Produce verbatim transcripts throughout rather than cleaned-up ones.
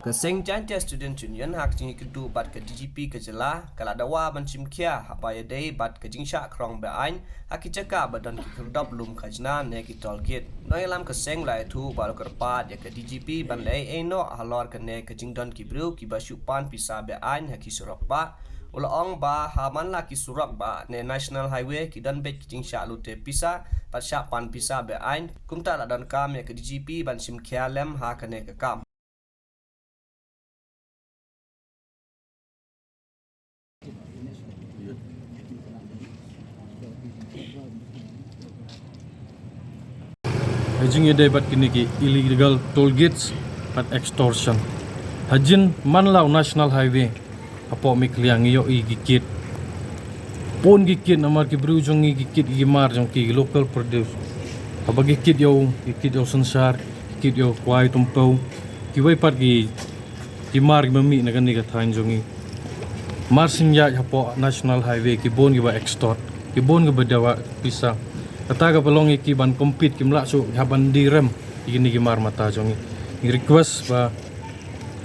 Ka seng Jaintia Student Union ha ka jingïakynduh bad ka D G P ka jylla ka la dawa ban shim khia haba ïadei bad ka jingshah krong be-aiñ ha ki jaka ba don ki khyrdop lum khajna ne ki toll gate. Nongïalam ka seng la ïathuh ba u la kyrpad ïa ka D G P ban leh ei ei noh halor kane ka jingdon ki briew kiba shu pan pisa be-aiñ ha ki surok bah. U la ong ba ha man la ki surok bah ne National Highway ki don beit ki jingshah lute pisa bad shah pan pisa be-aiñ, kumta la donkam ïa ka D G P ban shim khia lem ha kane ka kam. Ha jingïadei bad kine ki illegal toll gates bad extortion. Ha jingman la u National Highway hapoh Meghalaya ngi ïohi ki kit. Bun ki kit namar ki briew jong ngi ki kit ki mar jong ki local produce. Haba ki kit ïa u, ki kit ïa u synshar, ki kit ïa u kwai tympew. Kiwei pat ki, ki mar kiba mih na kane ka thaiñ jong ngi. Mar shen ïaid hapoh National Highway ki bun kiba extort, ki bun kiba dawa pisa. Kata kaba long ïa ki ban compete kim lah shuh hap ban die rem ïa kine ki mar mata jong ngi. Ngi request ba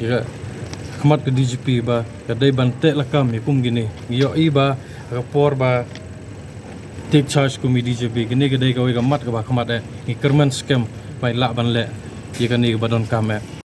ïa ka khmat ka D G P ba ka dei ban teh lakam ïa kum kine. Ngi ïohi ba ha ka por ba take charge kum i D G P, kine ka dei kawei ka mat kaba khmat eh. Ngi kyrmen skhem ba i lah ban leh ïa kane kaba donkam eh.